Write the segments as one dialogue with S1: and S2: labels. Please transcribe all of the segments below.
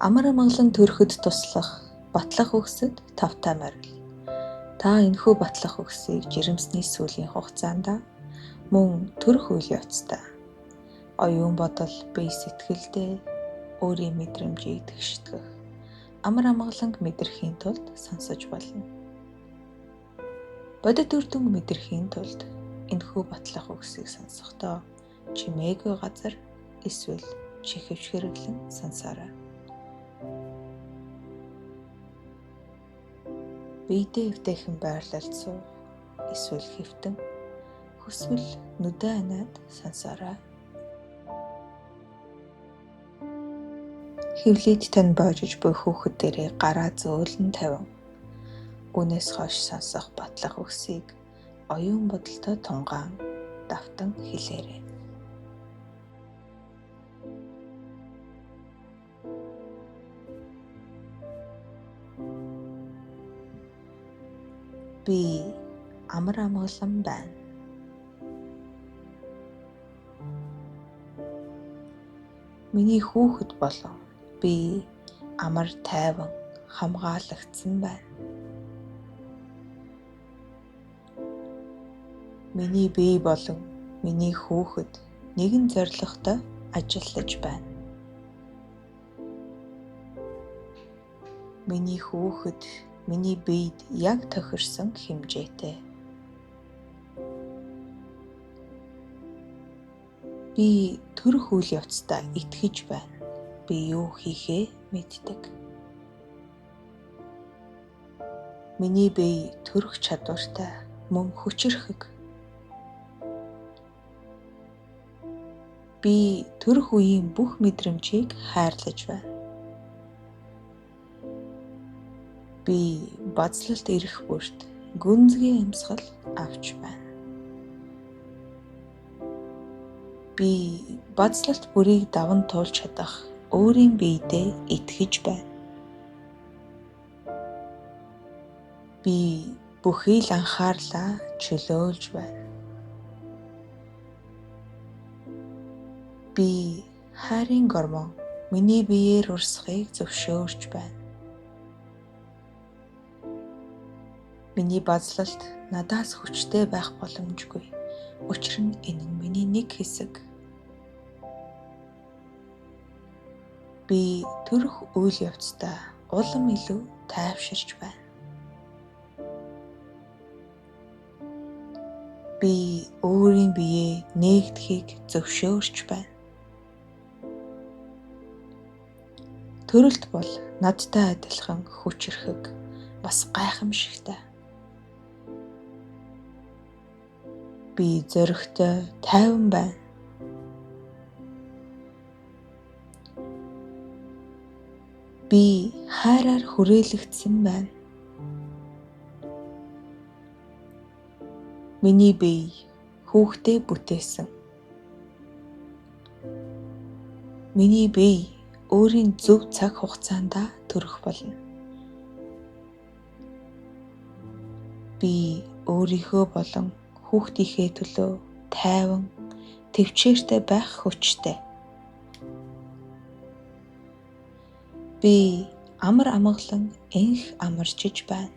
S1: Амар амгалан төрөхөд туслах батлах үгсэд тавтай морил. Та энэхүү батлах үгсийг жирэмсний сүүлийн хугацаанд мөн төрөх үйл явцдаа оюун бодол, бие сэтгэлдээ өөрийн мэдрэмжийг тэгштгэх, амар амгаланг мэдрэхийн тулд сонсож болно. Бодит үр дүнг мэдрэхийн тулд энэхүү батлах үгсийг сонсохдоо чимээгүй газар эсвэл чихэвч хэрэглэн сонсоорой. Биедээ эвтэйхэн байрлалд суух эсвэл хэвтэн, хүсвэл нүдээ аниад сонсоорой. Хэвлийд тань боожиж буй хүүхэд дээрээ гараа зөөлөн тавин. Үүнээс хойш сонсох батлах үгсийг оюун бодолтой тунгаан давтан хэлээрэй. Би амар амгалан байна. Миний хүүхэд болон би амар тайван хамгаалагдсан байна. Миний бие болон миний хүүхэд нэгэн зорилготой ажиллаж байна. Миний хүүхэд миний биед яг тохирсон хэмжээтэй. Би төрөх үйл явцдаа итгэж байна. Би юу хийхээ мэддэг. Миний бие төрөх чадвартай, мөн хүчирхэг. Би төрөх үеийн бүх мэдрэмжийг хайрлаж байна. Би базлалт ирэх бүрт гүнзгий амьсгал авч байна. Би базлалт бүрийг даван туулж чадах өөрийн биедээ итгэж байна. Би бүхий л анхаарлаа чөлөөлж байна. Би хайрын гормон миний биеэр урсахыг зөвшөөрч байна. Миний базлалт надаас хүчтэй байх боломжгүй. Учир нь энэ нь миний нэг хэсэг. Би төрөх үйл явцдаа улам илүү тайвширч байна. Би өөрийн биеэ нээгдэхийг зөвшөөрч байна. Төрөлт бол надтай адилхан хүчирхэг, бас гайхамшигтай. Би зоригтой, тайван байна. Би хайраар хүрээлэгдсэн байна. Миний бие хүүхдээ бүтээсэн. Миний бие өөрийн зөв цаг хугацаанд төрөх болно. Би өөрийнхөө болон хүүхдийнхээ төлөө тайван, тэвчээртэй байх хүчтэй. Би амар амгалан энх амарчиж байна.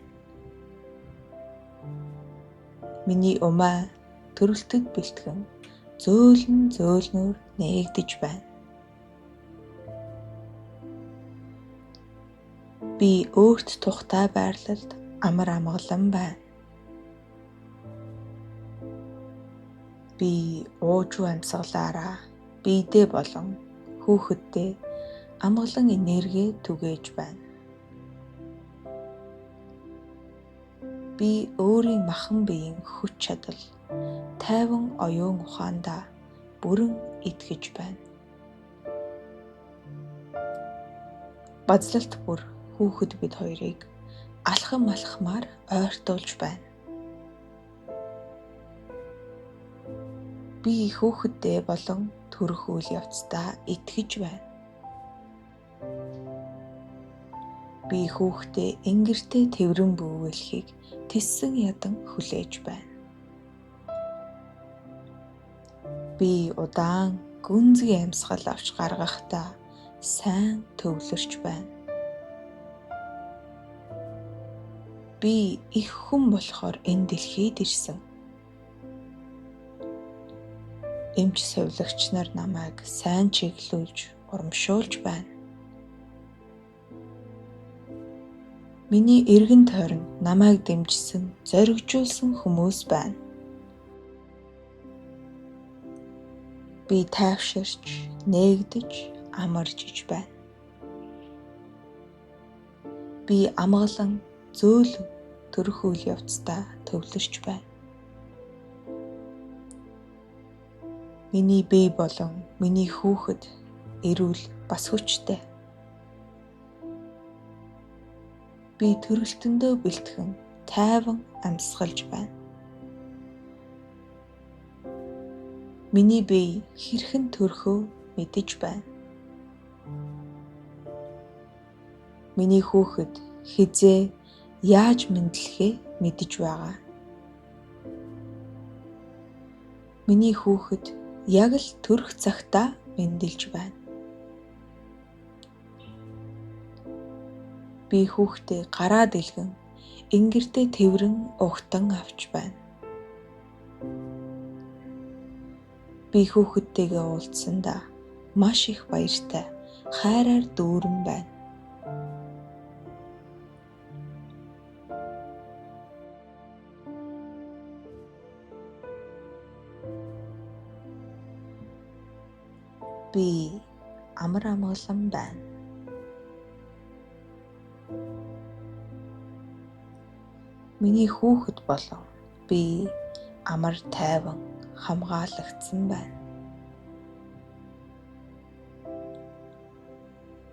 S1: Миний умай төрөлтөд бэлтгэн зөөлөн зөөлнөөр нээгдэж байна. Би өөрт тухтай байрлалд амар амгалан байна. Би уужуу амьсгалаараа биедээ болон хүүхэддээ амгалан энерги түгээж байна. Би өөрийн махан биеийн хүч чадал, тайван оюун ухаандаа бүрэн итгэж байна. Базлалт бүр хүүхэд бид хоёрыг алхам алхмаар ойртуулж байна. Би хүүхэддээ болон төрөх үйл явцдаа итгэж байна. Би хүүхдээ ингэртэй тэврэн бүүвэлхийг тэссэн ядан хүлээж байна. Би удаан гүнзгий амьсгал авч гаргахдаа сайн төвлөрч байна. Би их хүн болохоор энэ дэлхийд ирсэн. Эмч сувилагч нар намайг сайн чиглүүлж, урамшуулж байна. Миний эргэн тойронд намайг дэмжсэн, зоригжуулсан хүмүүс байна. Би тайвширч, нээгдэж, амарч иж байна. Би амгалан, зөөлөн төрөх үйл явцдаа төвлөрч байна. Миний бие болон миний хүүхэд эрүүл бас хүчтэй. Би төрөлтөндөө бэлтгэн тайван амьсгалж байна. Миний бие хэрхэн төрөхөө мэдэж байна. Миний хүүхэд хэзээ яаж мэндлэхээ мэдэж байгаа. Миний хүүхэд яг л төрөх цагтаа мэндэлж байна. Би хүүхдээ гараа дэлгэн ингэртээ тэврэн угтан авч байна. Би хүүхэдтэйгээ уулзсандаа маш их баяртай, хайраар дүүрэн байна. Би амар амгалан байна. Миний хүүхэд болон би амар тайван хамгаалагдсан байна.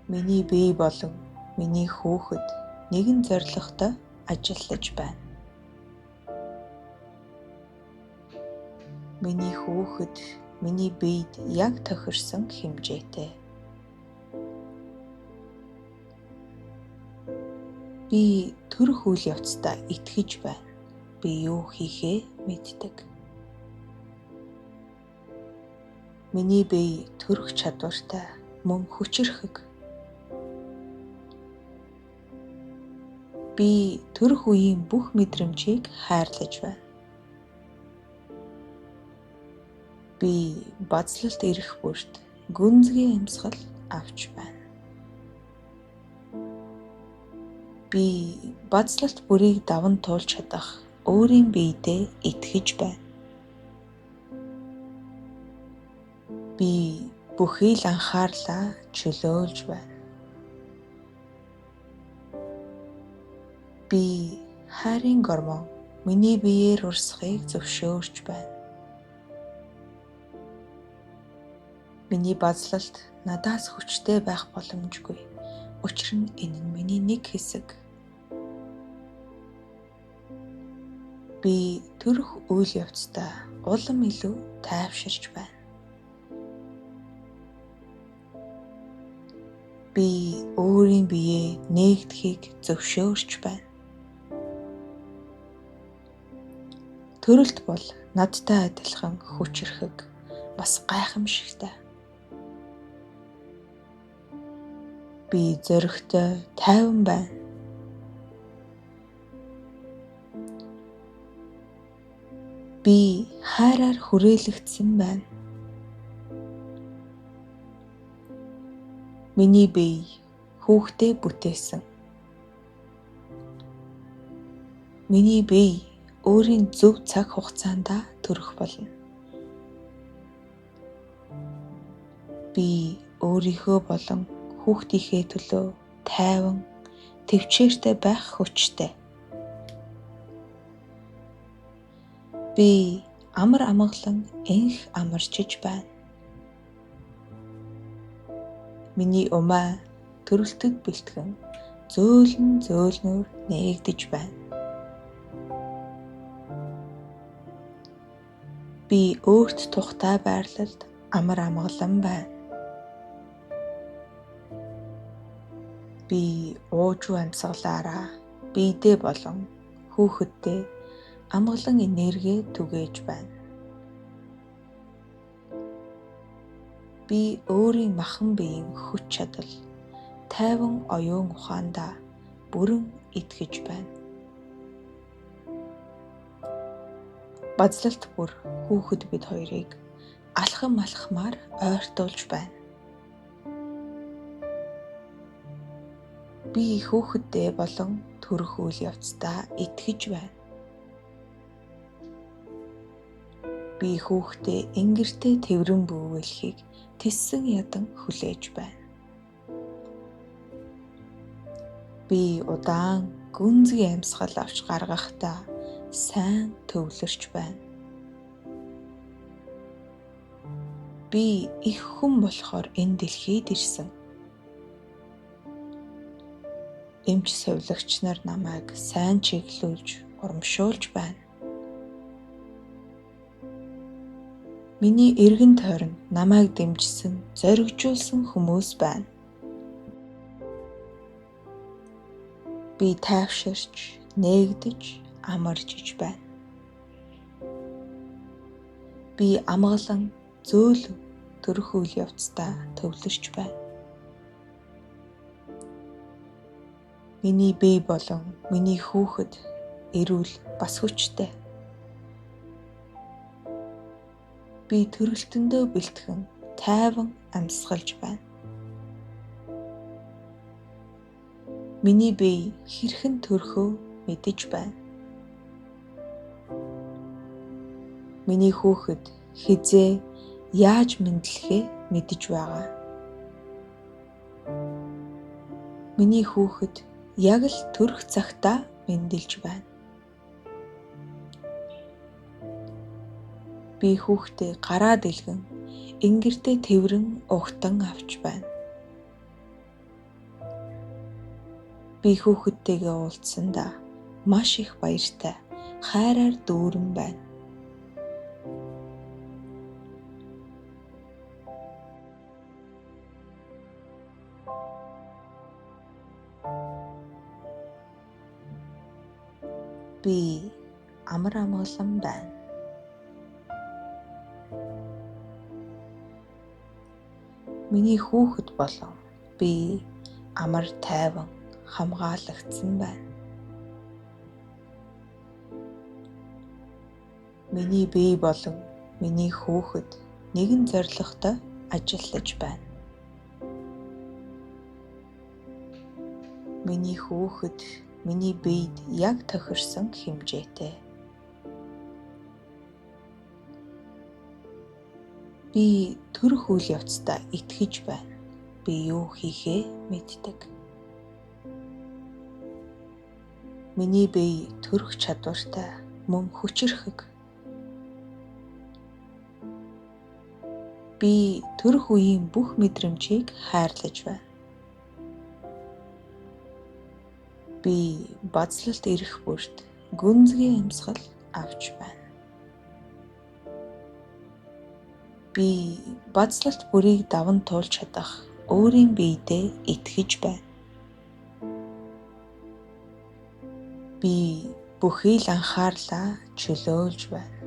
S1: Миний бие болон миний хүүхэд нэгэн зорилготой ажиллаж байна. Миний хүүхэд миний биед яг тохирсон хэмжээтэй. Би төрөх үйл явцдаа итгэж байна. Би юу хийхээ мэддэг. Миний бие төрөх чадвартай, мөн хүчирхэг. Би төрөх үеийн бүх мэдрэмжийг хайрлаж байна. Би базлалт ирэх бүрт гүнзгий амьсгал авч байна. Би базлалт бүрийг даван туулж чадах өөрийн биедээ итгэж байна. Би бүхий л анхаарлаа чөлөөлж байна. Би хайрын гормон миний биеэр урсахыг зөвшөөрч байна. Миний базлалт надаас хүчтэй байх боломжгүй. Учир нь энэ нь миний нэг хэсэг. Би төрөх үйл явцдаа улам илүү тайвширч байна. Би өөрийн биеэ нээгдэхийг зөвшөөрч байна. Төрөлт бол надтай адилхан хүчирхэг, бас гайхамшигтай. Би зоригтой, тайван байна. Би хайраар хүрээлэгдсэн байна. Миний бие хүүхдээ бүтээсэн. Миний бие өөрийн зөв цаг хугацаанд төрөх болно. Би өөрийнхөө болон хүүхдийнхээ төлөө тайван, тэвчээртэй байх хүчтэй. Би амар амгалан энх амарчиж байна. Миний умай төрөлтөд бэлтгэн зөөлөн зөөлнөөр нээгдэж байна. Би өөрт тухтай байрлалд амар амгалан байна. Би уужуу амьсгалаараа биедээ болон хүүхэддээ амгалан энерги түгээж байна. Би өөрийн махан биеийн хүч чадал, тайван оюун ухаандаа бүрэн итгэж байна. Базлалт бүр хүүхэд бид хоёрыг алхам алхмаар ойртуулж байна. Би хүүхэддээ болон төрөх үйл явцдаа итгэж байна. Би хүүхдээ ингэртэй тэврэн бүүвэлхийг тэссэн ядан хүлээж байна. Би удаан гүнзгий амьсгал авч гаргахдаа сайн төвлөрч байна. Би их хүн болохоор энэ дэлхийд ирсэн. Эмч сувилагч нар намайг сайн чиглүүлж, урамшуулж байна. Миний эргэн тойронд намайг дэмжсэн, зоригжуулсан хүмүүс байна. Би тайвширч, нээгдэж, амарч иж байна. Би амгалан зөөлөн төрөх үйл явцдаа төвлөрч байна. Миний бие болон миний хүүхэд эрүүл бас хүчтэй. Би төрөлтөндөө бэлтгэн тайван амьсгалж байна. Миний бие хэрхэн төрөхөө мэдэж байна. Миний хүүхэд хэзээ яаж мэндлэхээ мэдэж байгаа. Миний хүүхэд яг л төрөх цагтаа мэндэлж байна. Би хүүхдээ гараа дэлгэн ингэртээ тэврэн угтан авч байна. Би хүүхэдтэйгээ уулзсандаа маш их баяртай, хайраар дүүрэн байна. Би амар амгалан байна. Миний хүүхэд болон би амар тайван хамгаалагдсан байна. Миний бие болон миний хүүхэд нэгэн зорилготой ажиллаж байна. Миний хүүхэд миний биед яг тохирсон хэмжээтэй. Би төрөх үйл явцдаа итгэж байна. Би юу хийхээ мэддэг. Миний бие төрөх чадвартай, мөн хүчирхэг. Би төрөх үеийн бүх мэдрэмжийг хайрлаж байна. Би базлалт ирэх бүрт гүнзгий амьсгал авч байна. Би базлалт бүрийг даван туулж чадах өөрийн биедээ итгэж байна. Би бүхий л анхаарлаа чөлөөлж байна.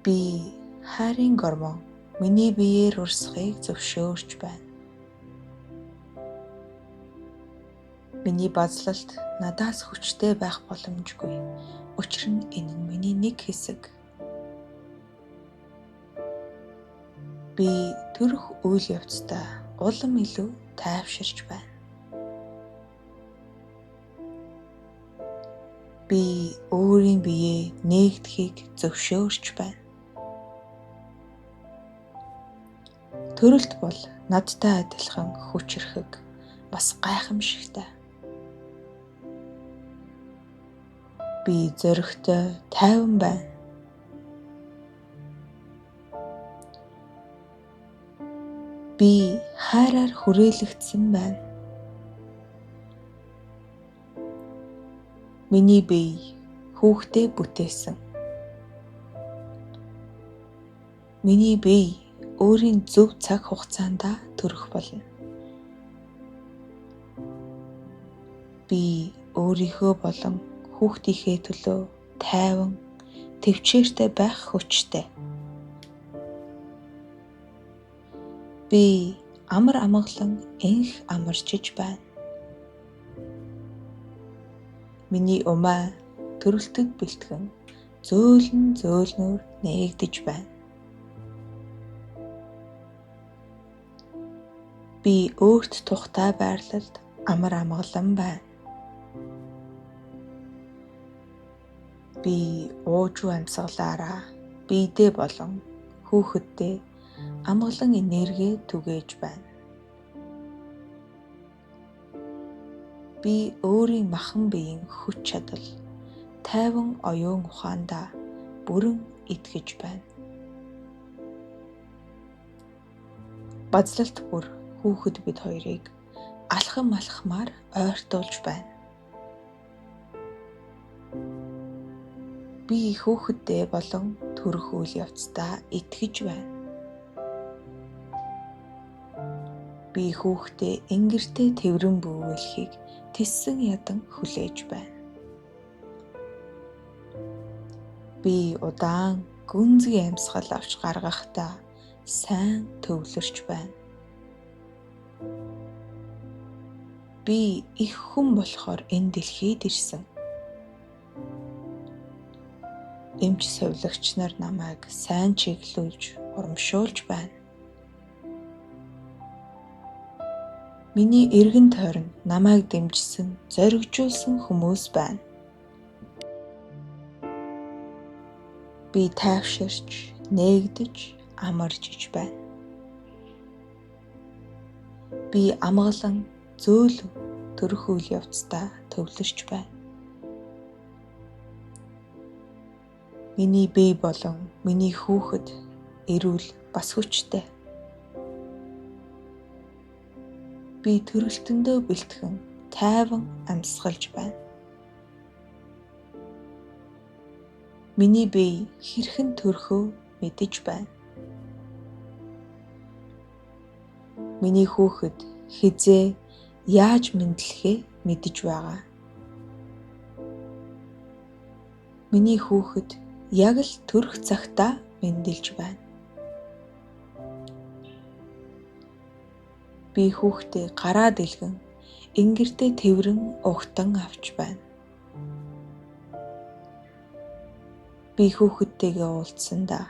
S1: Би хайрын гормон миний биеэр урсахыг зөвшөөрч байна. Миний базлалт надаас хүчтэй байх боломжгүй. Учир нь энэ нь миний нэг хэсэг. Би төрөх үйл явцдаа улам илүү тайвширч байна. Би өөрийн биеэ нээгдэхийг зөвшөөрч байна. Төрөлт бол надтай адилхан хүчирхэг, бас гайхамшигтай. Би зоригтой, тайван байна. Би хайраар хүрээлэгдсэн байна. Миний бие хүүхдээ бүтээсэн. Миний бие өөрийн зөв цаг хугацаанд төрөх болно. Би өөрийнхөө болон хүүхдийнхээ төлөө тайван, тэвчээртэй байх хүчтэй. Би амар амгалан энх амарчиж байна. Миний умай төрөлтөд бэлтгэн зөөлөн зөөлнөөр нээгдэж байна. Би өөрт тухтай байрлалд амар амгалан байна. Би уужуу амьсгалаараа биедээ болон хүүхэддээ амгалан энерги түгээж байна. Би өөрийн махан биеийн хүч чадал, тайван оюун ухаандаа бүрэн итгэж байна. Базлалт бүр хүүхэд бид хоёрыг алхам алхмаар ойртуулж байна. Би хүүхэддээ болон төрөх үйл явцдаа итгэж байна. Би хүүхдээ ингэртэй тэврэн бүүвэлхийг тэссэн ядан хүлээж байна. Би удаан гүнзгий амьсгал авч гаргахдаа сайн төвлөрч байна. Би их хүн болохоор энэ дэлхийд ирсэн. Эмч сувилагч нар намайг сайн чиглүүлж, урамшуулж байна. Миний эргэн тойронд намайг дэмжсэн, зоригжуулсан хүмүүс байна. Би тайвширч, нээгдэж, амарч иж байна. Би амгалан зөөлөн төрөх үйл явцдаа төвлөрч байна. Миний бие болон миний хүүхэд эрүүл бас хүчтэй. Би төрөлтөндөө бэлтгэн тайван амьсгалж байна. Миний бие хэрхэн төрхөө мэдэж байна. Миний хүүхэд хэзээ яаж мэндлэхээ мэдэж байгаа. Миний хүүхэд яг л төрөх цагтаа мэндэлж байна. Би хүүхдээ гараа дэлгэн ингэртээ тэврэн угтан авч байна. Би хүүхэдтэйгээ уулзсандаа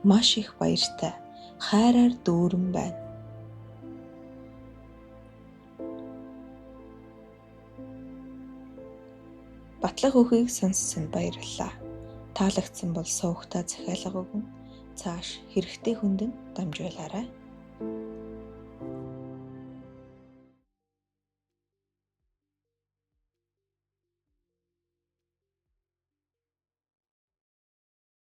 S1: маш их баяртай, хайраар дүүрэн байна. Батлах үхийг сонссон баярлалаа. Таалагдсан бол сувагтаа захиалга өгөн цааш хэрэгтэй хүнд нь дамжуулаарай.